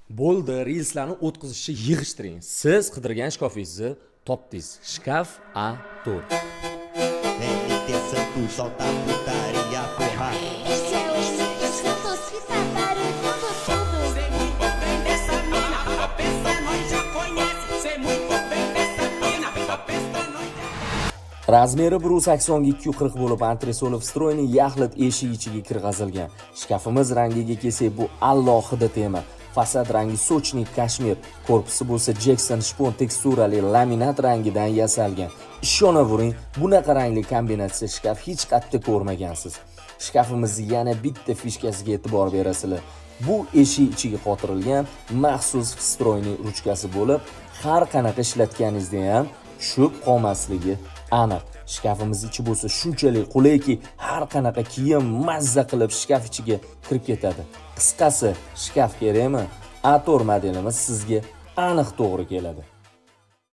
Bo'ldi, relslarni o'tkazishni yig'ishtiring. Siz qidirgan shkafingizni topdingiz. Shkaf A4. MT Santos, solta putaria, porra. Esse é o MT Santos que tá barulhando tudo. Sei muito bem dessa mina, a besta nós já conhece. Sei muito bem dessa mina, a besta nós já Razmeri 180 ga 240 bo'lib, antresoli встроенный yaxlit eshik ichiga kirgazilgan. Shkafimiz rangiga kelsak, bu alohida tema. Fasad rangi сочный kashmir, korpusi bo'lsa Jackson shpon teksturali laminat rangidan yasalgan. Ishonavering, bunaqa rangli kombinatsiya shkaf hech qayerda ko'rmagansiz. Shkafimizni yana bitta фишка siga e'tibor berasizlar. Bu eshik ichiga qotirilgan maxsus встроенный ruchkasi bo'lib, har qanaqa ishlatganingizda ham tushib qolmasligi aniq. Shkafimiz ichi bo'lsa shunchalik qulayki, har qanaqa kiyim mazza qilib shkaf ichiga kirib ketadi. Qisqasi, shkaf kerakmi? A4 modelimiz sizga aniq to'g'ri keladi.